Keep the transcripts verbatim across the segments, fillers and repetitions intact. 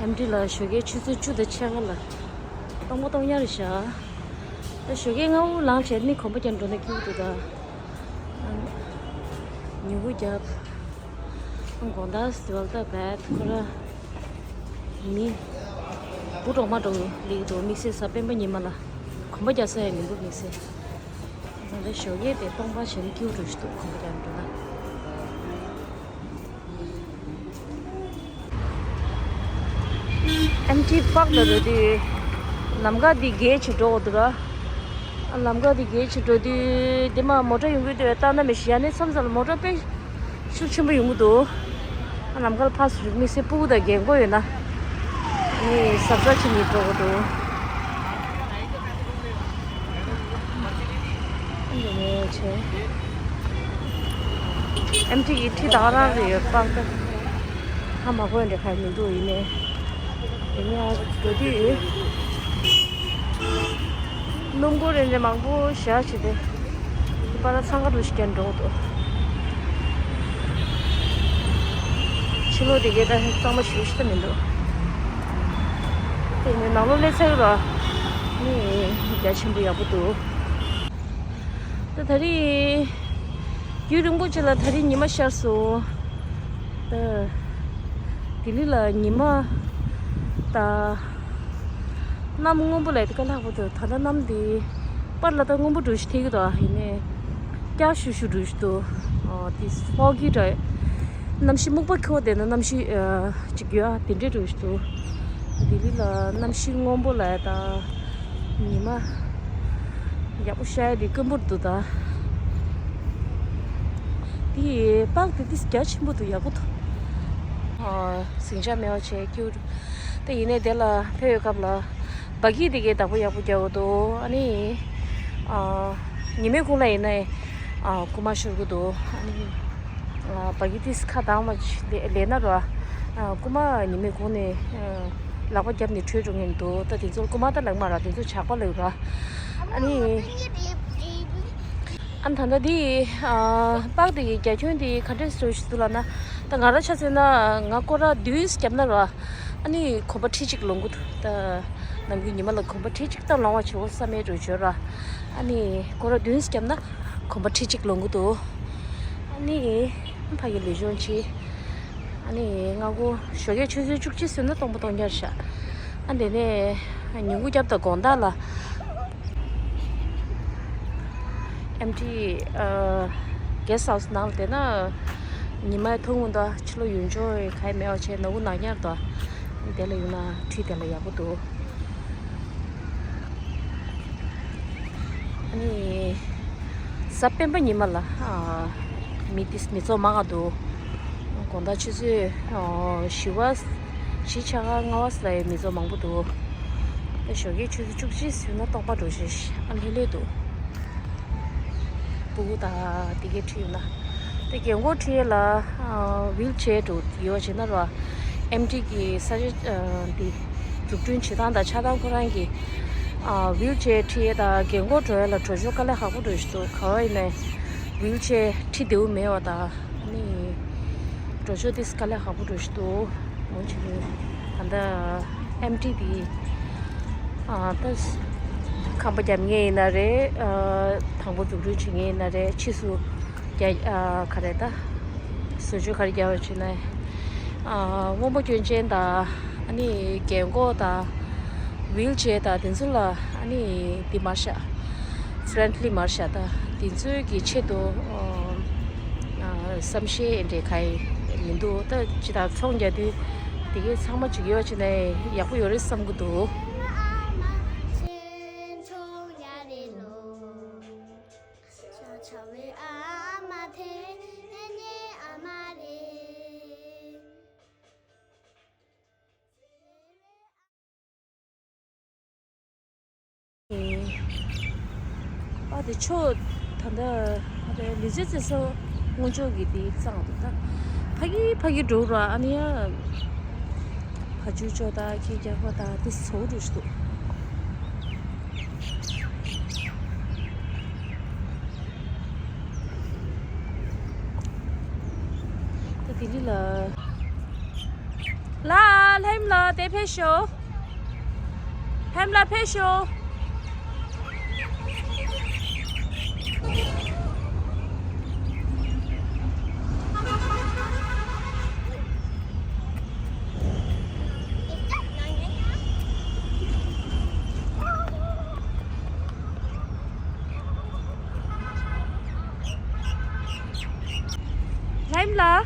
ཨེམ་ཊི་ལ་ཞོགས་ཀའི་ཆུ་ཚོད་བཅུ་དང་ཕྱེད་ཀ་ལ་སྟོང་པ་སྟོང་ཉག་རེད་ཤག་ད་ཞོགས་ཀའི་སྔ་པོ་ལངས་བྱས་ནི་གོམ་པ་རྒྱག་འགྲོ་ན་སྐྱིད་པོ་འདུག་ད། ཉིན་གུང་རྒྱབ། དགོང་དག་སི་ཝལ་ཏ་བེད་ཁོ་ར། མི། འབུ་གྲོག་མ་གྲོག་ལེགས་འགྲོ་དམིགས་བསལ་གཟའ་སྤེན་པ་ཉི་མ་ལ། གོམ་པ་རྒྱག་ས་ཡང་མི་འདུག་དམིགས་བསལ། ད་ཞོགས་ཀས་དེ་སྟོང་པ་བྱས་ནས་སྐྱིད་པོ་འགྲོ་ཞིག་འདུག་གོམ་པ་རྒྱག་འགྲོ་ན། ཨེམ་ཊི་པག་ལ་རེད་དེ། ལམ་ཁ་འདི་བརྒལ་བྱས་འགྲོ་དགོས་འདུག་ར། ལམ་ཁ་འདི་བརྒལ་བྱས་འགྲོ་དུས་འདི་མ་མོ་ཊ་ཡོང་གི་འདུག་ལྟ་ན་མི་ཤེས་ཡ་ནི་མཚམས་མཚམས་ལ་མོ་ཊ་དཔེ་ཤུགས་ཆེན་པོ་ཡོང་གི་འདུག་ལམ་ཁར་ཕར་ཚུར་དམིགས་བསལ་སྤུ་གུ་དང་རྒན་གོག་ཡོད་ན། ངས་གཟབ་གཟབ་བྱས་ནས་འགྲོ་དགོས་འདུག་ཨེམ་ཊི་གི་ཁྲི་ད་ག་རང་རེད་ཡོད་པག་ད། ཧ་མ་གོ་འདྲ་ག་མི་འདུག་ཡིན་ནའི། ཡིན་ནའི་འགྲོ་དུས་སྣུམ་འཁོར་རེ་འདྲ་མང་པོ་བཞག་བྱས་ཏེ། པ་ད་འཚང་ཁ་འགྲོ་ཞིག་ཀྱང་འགྲོ་འདུག་ཕྱི་ལོགས་དེ་གའི་ད་གཙང་མ་ཞེ་པོ་ཞིག་ད་མི་འདུག་དེ་ནས་ནང་ལོགས་སླེབས་ཚར་ར། ནི་རྒྱ་ཆེན་པོ་ཡག་པོ་འདུག་ད་ད་རེས། རྒྱུན་རིང་པོ་ཅིག་ལ་ད་རེས་ཉི་མ་ཤར་སོང་། ད། ལྡི་ལི་ལ་ཉི་མ། ད། གནམ་སྔོན་པོ་ལ་དེ་ག་ལྷག་པོ་འདུག་ད་ལྟ་གནམ་དེ། པར་ལ་ད་སྔོན་པོ་འདྲ་ཞིག་ཐེབས་ཀྱི་འདུག་ཡིན་ནའི། སྐྱ་ཤུ་ཤུ་འདྲ་ཞིག་འདུག་ཨོ་དེ་ཧྥོག་གི་འདྲ། གནམ་གཤིས་སྨུག་པ་འཁྱུག་པ་དེ་ན་གནམ་གཤིས་ཨ། ཅིག་ཡོད་ཨ་དེ་འདྲའི་འདྲ་ཞིག་འདུག་ལྡི་ལི་ལ་གནམ་གཤིས་སྔོན་པོ་ལ་ད། ཉི་མ། ཡག་པོ་ཤར་ཡ་དེ་དཀོན་པོ་འདུག་ད། དེ་པག་དེ་དེ་རྒྱ་ཆེན་པོ་འདུག་ཡག་པོ་འདུག་ཨ། ཟིང་ཆ་མེད་པ་བྱས་ཀྱུ། ད་ཡིན་ནའི་དེ་ལ་ཕེབས་ཡོད་སྐབས་ལ། སྦ་གི་དེ་གའི་བདག་པོ་ཡག་པོ་རྒྱག་གི་འདུག་ཨ་ནི། ཨ། ཉི་མའི་གུང་ལ་ཡིན་ནའི། ཨ། རྐུ་མ་ཤོར་གི་འདུག་ཨ་ནི། ཨ། སྦ་གི་ཏིས་ཁ་གདངས་མ་ལས་ན་ར། ཨ། རྐུ་མ་ཉི་མའི་གུང་ནས། ཨ། ལག་པ་བརྒྱབ་ནས་བྲོས་འགྲོ་མཁན་འདུག་ད་དེ་ཚོར་རྐུ་མ་ད་ལབ་མ་ར་དེ་ཚོ་ཇག་པ་ལབ་ར། ཨ་ནི། ཨ་ནི་ད་ལྟ་འདི། ཨ། པག་དེ་གི་རྒྱ་ཁྱོན་དེ་ག་འདྲས་བཟོས་ཤིག་འདུག་ལབ་ན། ད་ང་རང་ཆ་མཚོན་ན་ང་སྐོར་ར་བདུན་བརྒྱབ་ན་ར། ཨ་ནི་གོམ་པ་ཁྲི་གཅིག་ལོང་གི་འདུག་ད་ནམ་རྒྱུན་ཉི་མ་ལ་གོམ་པ་ཁྲི་གཅིག་ད་ལོང་བ་བྱེད་འོ་བསམ་ཡས་འགྲོ་བྱོས་ར། ཨ་ནི་སྐོར་ར་བདུན་བརྒྱབ་ན་གོམ་པ་ཁྲི་གཅིག་ལོང་གི་འདུག་ཨ་ནི་ཕ་གི་ལུས་སྦྱོང་བྱེད། ཨ་ནི་སྔ་དགོང་ཞོགས་ཀས་ཆུ་ཚོད་བཅུ་གཅིག་སོང་ན་སྟོང་པ་སྟོང་རྐྱང་ཤག་ཨ་དེ་ནས་ཉིན་གུང་རྒྱབ་དང་དགོང་དག་ལ། ཨེམ་ཊི། ཨ། གེ་སི་ཧའུ་སི་ནང་ལ་བསྡད་ན། ཉི་མ་ཐུང་ངུ་འདུག་ཕྱི་ལོགས་ཡུལ་ལྗོངས་ག་ཡེ་མེད་པ་བྱས་ནོར་བུ་ནག་ཉག་འདུག་དེ་ལ་ཡོང་ན་ཁྲིད་དེ་ལ་ཡག་པོ་འདུག་ཨ་ནི། གཟའ་སྤེན་པ་ཉི་མ་ལ། ཨ། མི་ཏིས་མི་ཚོགས་མང་ང་འདུག་དགོང་དག་ཆུ་ཚོད། ཨ། བཞི་པ། བཞི་ཆ་ག་ལྔ་པ་ལ་ཡང་མི་ཚོགས་མང་པོ་འདུག་ད་ཞོགས་ཀས་ཆུ་ཚོད་བཅུ་གཅིག་ཟིན་ན་སྟོང་པ་འགྲོ་ཤེས་ཨ་ལྷོད་ལྷོད་འདུག་སྤུ་གུ་དང་དེ་གའི་ཁྲིད་ཡོད་ན། དེ་རྒན་གོག་ཁྲིད་ཡས་ལ། ཨ། ཝིལ་ཅེར་འགྲོ་ཡོད་བྱས་ན་ར། ཨེམ་ཊི་གི་ས་ཆ། ཨ། འདི་འཛུགས་སྐྲུན་བྱེད་སྟངས་དང་ཆགས་སྟངས་ཁོ་རང་གི། ཨ། ཝིལ་ཅེར་ཁྲིད་ཡས་དང་རྒན་གོག་འགྲོ་ཡས་ལ་འགྲོ་ཕྱོགས་དཀའ་ལས་ཁག་པོ་འགྲོ་བཞིན་འདུག་ག་བ་ཡིན་ནའི་ཝིལ་ཅེར་ཁྲིད་བདེ་པོ་མེད་པ་དང་། ཨ་ནི། འགྲོ་ཕྱོགས་དེ་དཀའ་ལས་ཁག་པོ་འགྲོ་བཞིན་འདུག་འོ་བྱས་ནས་ད་ལྟ་ཨེམ་ཊི་དེ། ཨ། ད་ཁང་པ་རྒྱབ་མཁན་ཡིན་ན་རེད། ཨ། དང་པོ་འཛུགས་སྐྲུན་བྱེད་མཁན་ཡིན་ན་རེད་ཕྱིས་སུ་རྒྱ། ཨ། ག་རེ་ད། བཟོ་བཅོས་ག་རེ་རྒྱག་པ་བྱས་ན། ཨ། སྔོན་པོ་སྐྱོན་ཅན་དང་ཨ་ནི་རྒན་གོག་དང་ཝིལ་ཅེར་དང་དེ་ཚོ་ལ་ཨ་ནི་དེ་མར་བཞག་ཕ་རེན་ལི་མར་བཞག་ད་དེ་ཚོའི་གི་ཆེད་དུ། ཨ། བསམ་ཤེས་འདྲ་ག་ཡེ་མི་འདུག་ད་ཅི་ད་ཚོང་རྒྱག་དུས་དེ་གའི་ཚང་མ་ཅིག་ཡོད་བྱས་ན་ཡག་པོ་ཡོད་རེད་བསམ་གི་འདུག་ཨ་དེ་ཕྱོགས་ད་ལྟ་ཨ་དེ་ལི་ཙི་ཙི་ས་སྔོན་ཕྱོགས་ཀྱི་དེ་གཙང་འདུག་ད་ཕ་གི་ཕ་གི་འགྲོ་ར་ཨ་ནི་ཡ་ཕ་ཇུ་ཅོ་ད་ཁྱི་རྒྱག་པ་ད་དེ་ཚོ་འགྲོ་ཞིག་འདུག་ད་དེ་ལི་ལ། ལ་ ལྷ་ཡུམ་ལགས་དེ་ཕེབས་ཤོག་ལྷ་ཡུམ་ལགས་ཕེབས་ཤོག་ལྷ་ཡུམ་ལགས།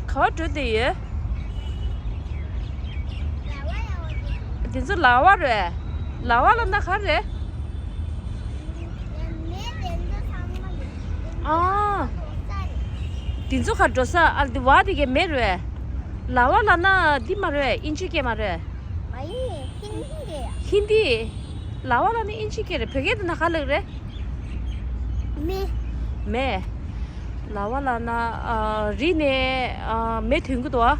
ག་པར་འགྲོ་བསྡད་ཡོད། འདི་ཚོ་ལྭ་བ་རེད། ལྭ་བ་ལབ་ན་ག་རེ་རེད། ཨ། འདི་ཚོ་ག་འགྲོ་ས། ཨ། འདི་བ་དེ་གའི་མེ་རེད། ལྭ་བ་ལབ་ན་འདི་མ་རེད། ཨིན་ཇི་སྐད་མ་རེད། མ་ཡིན། ཧིན་དི་རེད། ཧིན་དི། ལྭ་བ་ལབ་ན་ཨིན་ཇི་སྐད་རེད། བོད་སྐད་དེ་ན་ག་ལབ་རེད། མེ། མེ། ལྭ་བ་ལབ་ན། ཨ། རི་ནས། ཨ། མེ་ཐོན་གྱི་འདུག་ཨ།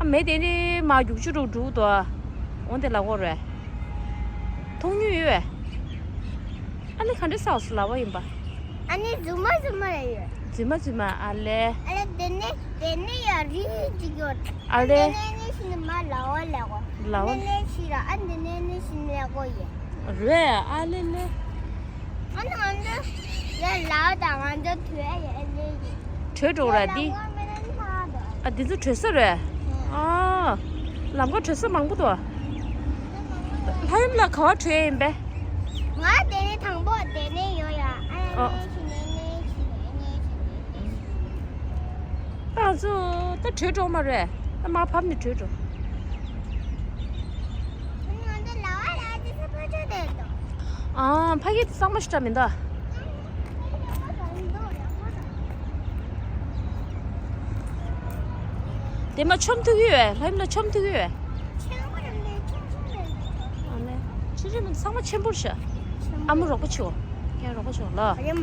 ཨ། མེ་དེ་ནི་མར་རྒྱུག་ཆུ་རུ་འགྲོ་གི་འདུག་ཨ། འོ་དེ་ལབ་དགོས་རེད། མཐོང་མྱོང་ཡོད་པས། ཨ་ནི་ག་འདྲ་ས་སུ་ལྭ་བ་ཡིན་པ། ཨ་ནི་རྫུན་མ་རྫུན་མ་རེད་ཡོད། རྫུན་མ་རྫུན་མ། ཨ་ལེ། ཨ་ལེ། དེ་ནས་དེ་ནས་ཡར་རི་ཅིག་ཡོད། ཨ་ལེ། དེ་ནས་ནི་ཤི་ནི་མ་ལྭ་བ་ལབ་དགོས། ལྭ་བ། དེ་ནས་ཤི་ར། ཨ། དེ་ནས་ནི་ཤི་ནི་ལབ་དགོས་ཡོད། རེད། ཨ་ལེ་ལེ། ཨ་ནི་ང་ཚོ་ཡར་ལྭ་བ་དང་ང་ཚོ་དུས་ཨ་ཡར་ལེ་ཡོད། བྲོས་འགྲོ་ར་འདི། ཨ། འདི་ཚོ་བྲོས་ས་རེད། ཨ། ལམ་ཁ་བྲོས་ས་མང་པོ་འདུག་ལྷ་ཡུམ་ལགས་ག་པར་བྲོས་ཡིན་པས། ང་དེ་ནས་དང་པོ་དེ་ནས་ཡོང་ཡ། ཨ། ཨ། ནས་ཤི་ནས་ནས་ཤི་ནས་ནས་ཤི་ནས་ནས་ཤི། ད་ང་ཚོ་ད་བྲོས་འགྲོ་མ་རེད། ད་མར་བབས་ནས་བྲོས་འགྲོ། ང་ཚོ་ལྭ་བ་ལ་ཅི་ས་ཕ་ཆོས་དེ་དང་། ཨ། ཕ་གི་གཙང་མ་ཞིག་འདྲ་མི་འདུག་དེ་མ་ཆོམ་ཐུག་ཡོད་པས། ལྷ་ཡུམ་ལགས་ཆོམ་ཐུག་ཡོད་པས། ཨ་ནི། ཆེ་ཆེ་མིན་ཚང་མ་ཆེན་པོར་བཞག་ཨ་མ་རོགས་པ་བྱེད། ཁྱེད་རོགས་པ་བྱེད་ལ།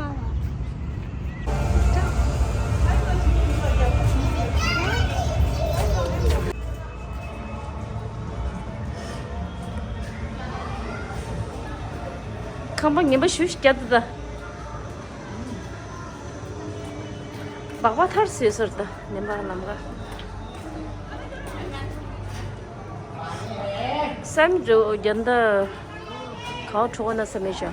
ཁང་པ་ངན་པ་ཞུ་ཞིག་བརྒྱབ་འདུག་ད། སྦག་སྦག་ཐར་སོས་སོར་ད་ནེམ་པ་ལམ་ག་སམ་རུ་རྒྱན་ད་གའོ་ཁྲོ་ན་སམ་ཤ།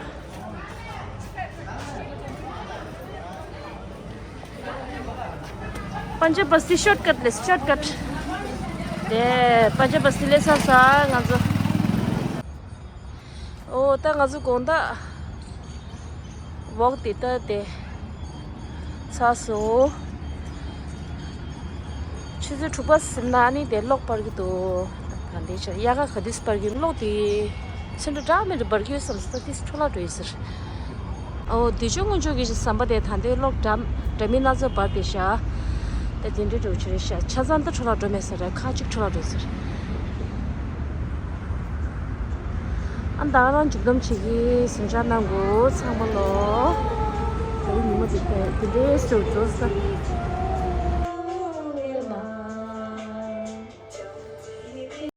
པན་ཇ་བ་སི་ཤོར་ཀཊ་ལས་ཤོར་ཀཊ། དེ་པན་ཇ་བ་སི་ལས་ས་ས་ང་ཚོ། ཨོ་ད་ང་ཚོ་དགོང་དག་ཝོག་དེ་ལྟ་དེ་ཚར་སོང་། ཆུ་ཚོད་དྲུག་པ་ཟིན་ན་ཨ་ནི་དེ་གློག་སྤར་གྱི་འདུག་ད་འདི་ཆ་དབྱར་ཁ་ག་དུས་སྤར་གྱི་གློག་དེ་ཚོན་ཁྲ་འདྲ་མི་འདྲ་འབར་གྱི་ཡོད་བསམ་སོང་། ད་དེ་འཕྲོ་བརླག་འགྲོ་ཡི་ཟེར། ཨོ་དུས་ཆུང་སྔོན་ཆུང་གི་ཟམ་པ་དེ་ད་འདི་གློག་འདྲ་འདྲ་མིན་སྣ་ཚོགས་འབར་ཏེ་ཤག་ད་དེ་འདྲའི་འགྲོ་ཆེ་རེད་ཤག་ཆ་ཚང་ད་འཕྲོ་བརླག་འགྲོ་མེད་ས་རེད། ཁག་ཅིག་འཕྲོ་བརླག་འགྲོ་ཟེར། ཨ་ད་རང་མཇུག་བསྡོམས་བྱེད་ཀྱི་ཟིན་བྱ་གནང་དགོས་ཚང་མ་ལོ། ད་རིང་ཉི་མ་འདི་འདྲའི་ཟེར་འགྲོ་ས།